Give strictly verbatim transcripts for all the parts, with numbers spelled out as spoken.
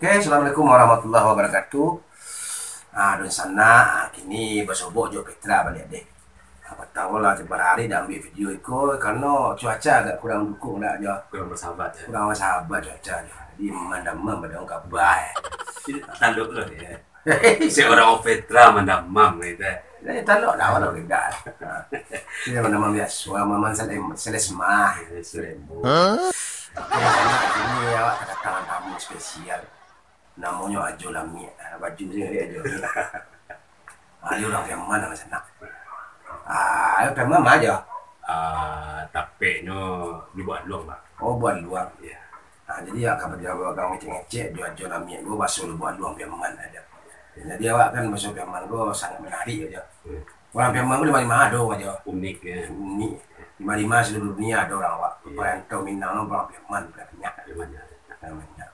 Oke, assalamualaikum warahmatullahi wabarakatuh. Ah, dunsanak, ah, kini basobok jo Petra baliak deh. Ah, patang lah, tiap hari dah ambil video iko, karano cuaca agak kurang mendukung dah jo. Kurang bersahabat, ya? Kurang bersahabat cuaca jo. Jadi, mandamam pada orang kabai. Jadi, tanduk lo, ya. Seorang Petra mandamam, gitu. Jadi, tanduk dah, walau tidak. Ah. Dia mandamam biasa, mandamam selem-, selesma. Selesma. Hah? Oke, dunsanak, kini awak kedatangan tamu spesial. Namonyo Ajo Lamiak. Ah, baju se Ajo Lamiak. Ah, dia urang Piaman, dunsanak. Ah, Piaman ma Ajo? Ah, tapeknyo di Bualuang, Bang. Oh, Bualuang. Iya. Ah, jadi, ya, kalau dia urang ngecek-ngecek, jo Ajo Lamiak ko baso Bualuang Piaman Ajo. Jadi, awak kan baso Piaman ko sangat menarik Ajo. Hmm. Urang Piaman ko di ma-ma ado Ajo. Unik, ya. Unik. Di ma-ma seluruh dunia ado urang awak. Iya. Parantau Minang no urang Piaman banyak. Piaman, ya. Banyak.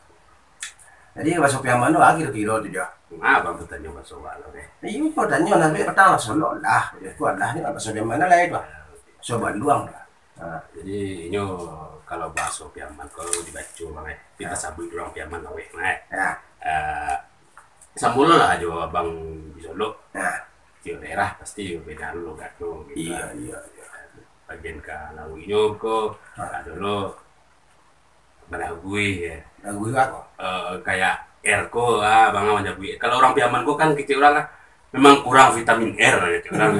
Jadi, baso Piaman tu, ah, kiro-kiro tu jo. Ah, Abang batanyo baso awak lah, eh. Iyo, batanyo lah, duit patang lah, solok lah. Yo, kuat lah, ni baso Piaman lah, itu lah. Baso Bualuang lah. Ha. Jadi, inyo kalau baso Piaman, kalau dibaco, Bang, eh, tapi tasabuik urang Piaman lah, weh, Bang, eh. Ya. Eh, samulo lah jo Abang di Solok. Ya. Tiok daerah pasti beda dulu, gitu. Iyo, iyo, iyo. Bagian ka lauiknyo ko, ha, ado lo Balaguih, ya. Balaguih apo? Eh, kayak R ko, ah, Abang manyabuik. Kalau urang Piaman ko kan, kecek urang kan, memang kurang vitamin R, kecek urang.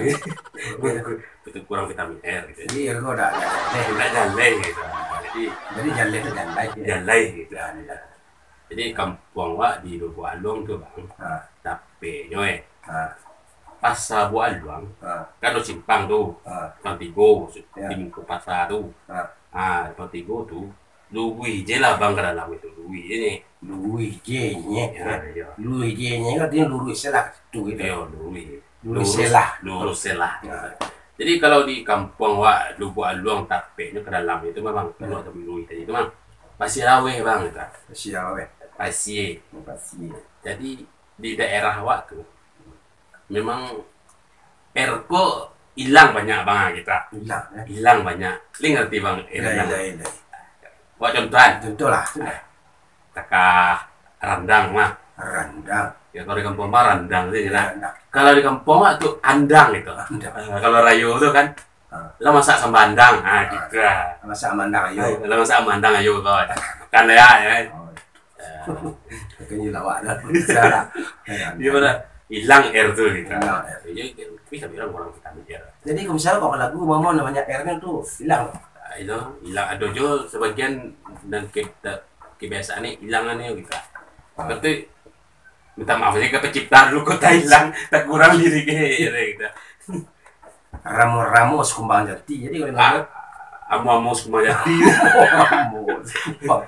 Betul, kurang vitamin R, gitu. Jadi, R ko dak, dak jaleh. Dak jaleh, gitu. Jadi, jadi jaleh tu jalai, ya. Jalai, gitu. Jalai. Jadi, kampuang wak di Lubuk Aluang tu, Bang. Ha. Tapeknyo, eh. Ha. Pasa Bualuang, ha, kan ado simpang tu. Ha. Simpang tigo, ya, di muko pasa tu. Ha. Ha, simpang tigo tu, luruih je lah, Bang, ka dalam itu. Luruih je ni. Luruih je ni. Ya, ya. Luruih je ni, artinyo luruih selah tu gitu. Yo, luruih. Luruih selah. Lurus selah. Ya. Jadi, kalau di kampuang wak, Lubuk Aluang, tapeknyo ka dalam itu, memang, hmm, penuh atau luruih tadi tu, Bang. Pasia Laweh, Bang, gitu. Pasia Laweh. Pasia. Pasia. Jadi, di daerah awak tu, memang R ko ilang banyak, Bang, gitu. Ilang, ya. Ilang banyak. Lai ngarati, Bang, R ilang? Ilang, ilang. Buat contohan. Contoh lah, contoh. Takah randang mah. Randang. Ya, kalau di kampuang mah randang tu je lah. Ya, randang. Kalau di kampuang mah tu andang gitu. Andang. Ah, kalau rayo tu kan, ah, lah masak sambal andang. Ah, ah, gitu lah. Masak sambal andang, ayo. Ah, lah masak sambal andang, ayo, kawan. Makan lah ya, ya. Oh. Makanya lawak dah. Salah. Di mana? Ilang R tu gitu. Ilang R. Jadi, tapi tak bilang orang kita mikir. Jadi, kalau misalnya kau lagu, mama namanya R-nya tu ilang. Ah, itu, ilang. Ado jo sebagian nan kita kebiasaan ni ilangan ni gitu. Ah. Tapi, minta maaf aja ke pencipta dulu, kota ilang, tak kurang diri ke, gitu. Ramo-ramo sekumbang jati. Jadi, kalau ah, lagu amo-amo sekumbang jati. Amo sekumbang.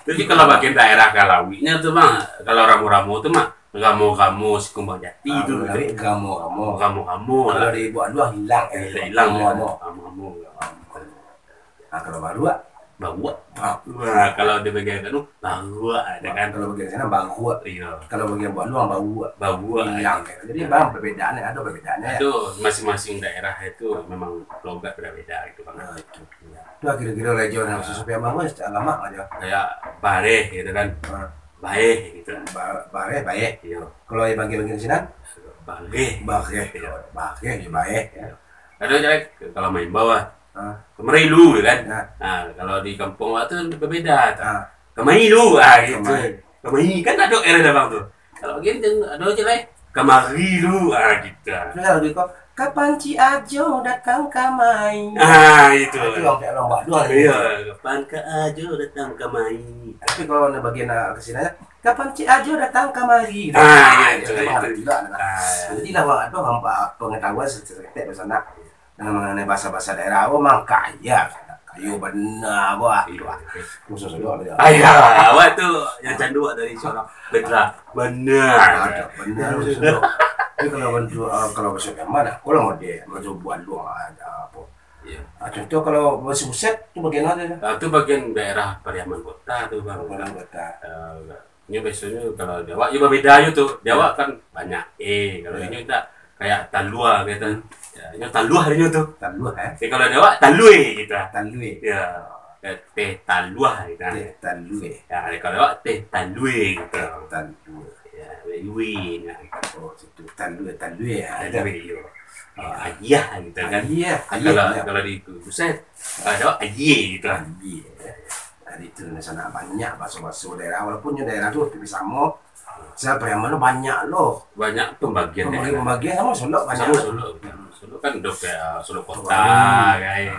Jadi, kalau bagian daerah Kalawinya tu mah, kalau ramo-ramo tu mah, gamo-gamo sekumbang jati tu. Ah, gamo-gamo. Gamo-gamo. Kalau lah. Di Bualuang ilang, eh, ilang, ilang. Gamo-gamo. Gamo-gamo. Ah, kalau baruak? Baruak. Baruak. Nah, kalau di bagian anu, baruak, ada kan? Kalau bagian sana, baruak. Iya. Kalau bagian Bualuang, baruak. Baruak. Ilang. Jadi, iya, bang, perbedaannya, ada perbedaannya, ya? Itu masing-masing daerah itu memang logat berbeda gitu, Bang. Ah, itu. Itu kira-kira regional, nah, sesuai abang, Mas, alamak aja. Kayak bareh gitu kan. Ah. Baeh gitu. Ba-, bareh, baeh. Iya. Kalau yang bagian-bagian sinan? Bareh. Bareh. Iya. Bareh, ya, baeh. Iya. Ada jelek kalau main bawah. Ah. Kemari lu, ya kan? Ya. Nah, kalau di kampung awak tu berbeda tu. Ah. Kemari lu, ah, gitu. Kemari. Kemari kan ada R dah, Bang, tu. Kalau bagian tu ada jelek. Kemari lu, ah, gitu. Terus kalau di kau, "Kapan Cik Ajo datang kamari?" Ah, itu. Ah, itu yang kayak orang Badung. Iya, "Kapan Kak Ajo datang kamari?" Tapi kalau nak bagian, ah, ke sini aja, "Kapan Cik Ajo datang kamari?" Ah, iya, itu, itu. Ah. Jadi lah, Bang, ada hamba pengetahuan seketek di sana. Nah, mengenai bahasa-bahasa daerah, oh, mang kaya, kayo bana, bah. Iya. Khusus saja, ya. Ah, iya, awak tu yang candu dari seorang Petra. Benar. Ada, benar, khusus saja. Tapi kalau bantu, ah, kalau bahasa Piaman, kalau model, macam buat luang ada apa. Iya. Ah, contoh kalau bahasa Buset tu bagian mana? Ah, tu bagian daerah Pariaman Kota tu, Bang. Pariaman Kota. Eh, Nyo biasonyo kalau di awak, yo babeda nyo tu. Di awak kan banyak e, kalau inyo tak kayak talua gitu. Ya, inyo taluah inyo tu. Taluah, eh? Tapi kalau di awak, talue gitu. Talue. Ya. Eh, teh taluah gitu. Teh talue. Ya, kalau awak teh talue gitu. Teh talue. Ya, lue nah gitu. Oh, situ talue, talue ya. Talue, iyo. Ah, ayah gitu kan. Ayah, ayah, kalau, ya. Kalau di itu, buset, ada ayah gitu. Ayah. Nah, itu sanak banyak baso-baso daerah, walaupun nyo daerah tu tapi samo. Misal Pariaman tu banyak lo. Banyak pembagian daerah. Pembagian samo Solok banyak. Samo Solok gitu. Solok kan do kayak Solok Kota, kan. Nah, iyo.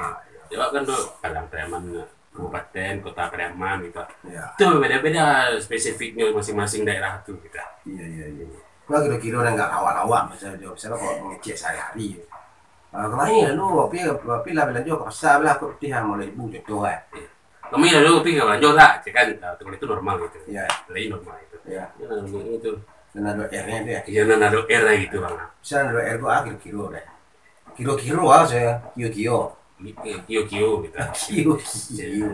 Awak kan do Padang Pariaman, kabupaten, kota Pariaman gitu. Iyo. Itu beda-beda spesifiknyo masing-masing daerah tu gitu. Iyo, iyo, iyo. Kalau kiro-kiro nan agak lawak-lawak, misalnyo, misalnyo kalau mangecek sahari-hari. Ah, kamari lalu, tapi, tapi lah balanjo ka pasar lah, aku putih lah, limo baleh ribu contoh kan. Iyo. Kamari lalu, tapi ka balanjo lah, cek kan, ah, tu, itu normal gitu. Iyo. Lain normal gitu. Iyo. Iyo, itu. Nan ado R-nyo tu ya? Iyo, nan ado R gitu, Bang. Misalnyo ado R ko, ah, kiro-kiro deh. Kiro-kiro ah, saya kio-kio. Eh, kio-kio gitu. Kio-kio.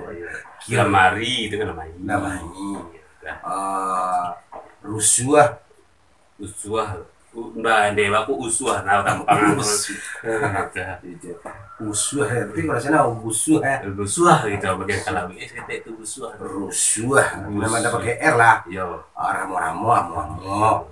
Iyo. Lamari itu kan lamari. Lamari. Gitu kan. Ah, rusuah. Usuah. U-, mbak, ndeh, aku usuah, nah, tampangan. Usuah. Eh, gitu. Itu. Usuah, ya. Tapi kalau sana usuah, ya. Usuah gitu, bagian kalau, eh, kata itu usuah. Rusuah. Rusuah. Memang ada pakai R lah. Yo. Ah, ramo-ramo, amo-amo.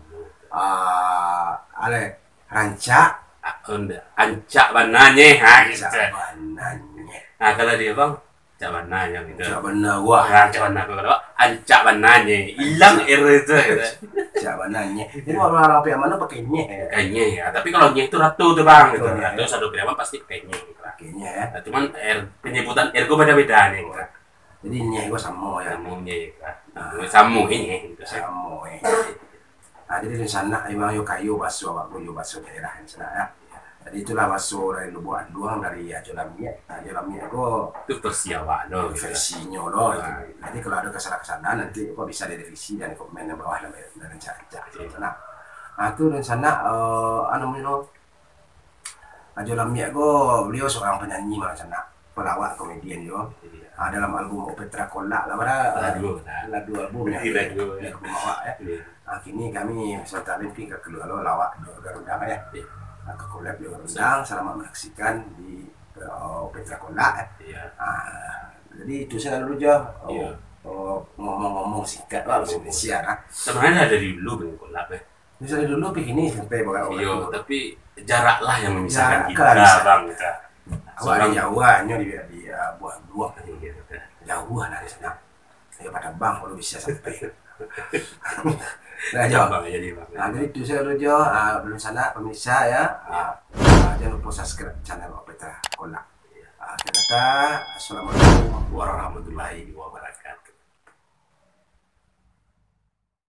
Ah, ale, rancak. Ah, onda. Ancak bananyo, ha, gitu. Ancak bananyo. Nah, kalau dia, Bang, Ancak bananyo gitu. Ancak bana, wah. Nah, ancak bana, kalau ancak bananyo. Ilang R itu gitu. Ancak bananyo. Jadi, urang-urang Pariaman tu pakai nyeh, ya? Pakai nyeh, ya. Tapi kalau nyeh itu ratu tu, Bang, gitu. Oh, iya, ratu, iya. Satu Pariaman pasti pakai nyeh gitu. Pakai nyeh, ya. Nah, cuman R, penyebutan R ko beda-beda nih, gitu. Jadi, nyeh ko samo, ya? Samo nyeh, gitu. Nah. Samo nyeh, gitu. Samo, eh. Nah, jadi, dunsanak, memang yo kayo baso awak ko, yo baso daerah, dunsanak, ya. Jadi, itulah baso dari Lubuak Aduang, dari Ajo Lamiak. Nah, Ajo Lamiak ko itu versi awak lo, gitu. Versinyo lo, gitu. Ah. Jadi, kalau ado kasalah-kasalahan, nanti ko bisa direvisi dan komen di bawah, nan, nan rancak-rancak, gitu. Iya. Nah, nah, tu dunsanak, eh, anu, namonyo, Ajo Lamiak ko, beliau seorang penyanyi malah sanak, pelawak, komedian juo. Iya. Ah, dalam album Opetra Kolak lah, mana? Lagu, nah. Lagu album ya. Iya, lagu, ya. Album awak, ya. Iya. Ah, kini kami serta Limpi ka kalua lo lawak jo Garundang, ya. Iya. Ah, ka kolab jo Garundang, selamat menyaksikan di, eh, Opetra Kolak, ya. Iya. Ah, jadi itu sajo dulu jo. Oh, iya. Oh, ngomong-ngomong singkat lah, bahasa Indonesia, nah. Sebenarnya dari dulu belum kolab, ya. Misalnya dulu, pi kini sampai bagai orang. Iyo, tapi jarak lah yang memisahkan kita, Bang, kita. Awak di Jawa, nyo di, di, ah, Buah Duang. Iya, betul. Jauah lah di sana. Ya, pada Bang, kalau bisa sampai. Nah, Jo. Bang, jadi, Bang. Nah, jadi itu sajo dulu, Jo. Ah, dunsanak, pemirsa, ya. Iya. Ah, ah, jangan lupa subscribe channel Opetra Kolak. Iya. Ah, kita kata, Assalamualaikum warahmatullahi wabarakatuh.